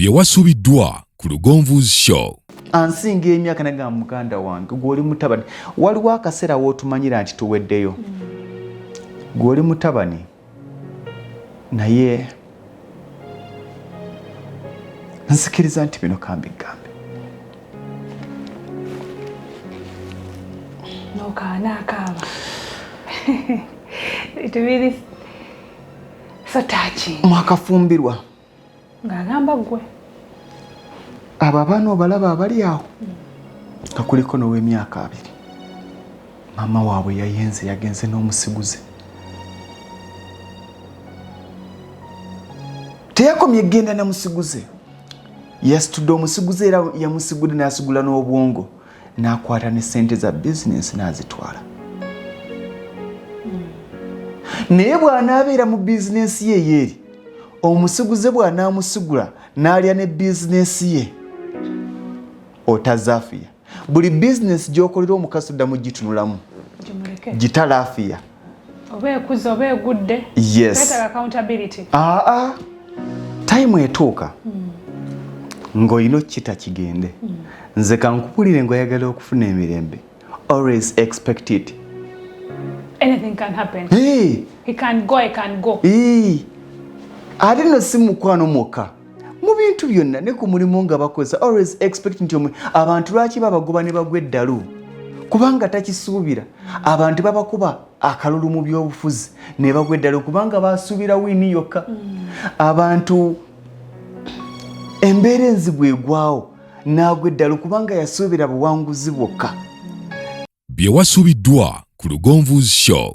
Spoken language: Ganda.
Bye wasubiddwa ku Lugonvu's Show. Ansinga emyaka nagamba muganda wange gwoli mutabani, waliwo akaseera wootumanyira nti tuweddeyo. Gwoli mutabani naye nzikiriza nti bino kambigambe. Nokaana akaaba. It really so touching. Mwakafumbirwa. Ng'agamba gwe. Abo abaana obalaba abali awo nga kuliko n'ow'emyaka 20, maama waabwe yayenze, yagenze n'omusiguze. Teyakomye genda na musiguze, yasitudde omusiguze era yamusigudde n'asigula n'obwongo, n'akwata ne sente za bizinensi n'azitwala. Naye bw'anaabeera mu bizinensi ye yeeri, omusiguze bw'anaamusigula n'alya ne bizinensi ye, otazaafiya. Buli bizinensi gy'okolera omukazi oddamu gitunulamu. Gimuleke. Gitalaafiya. Oba ekuze oba egudde. Yes. Beetaaga accountability. Aa, time etuuka ng'olina okukita kigende. Nze kankubulire, ng'oyagala okufuna emirembe, always expect it. Anything can happen. Hey, He can go, I can go. hey. Ate nno si mukwano mwokka, mu bintu byonna ne ku mulimu nga bakozesa, always expect nti abantu lwaki babagoba ne bagwa eddalu? Kubanga takisuubira. Abantu babakuba akalulu mu byobufuzi ne bagwa eddalu kubanga basuubira win yokka. Abantu embeera enzibu egwawo n'agwa eddalu kubanga yasuubira buwanguzi bwokka. Bye wasubiddwa ku Lugonvu's Show.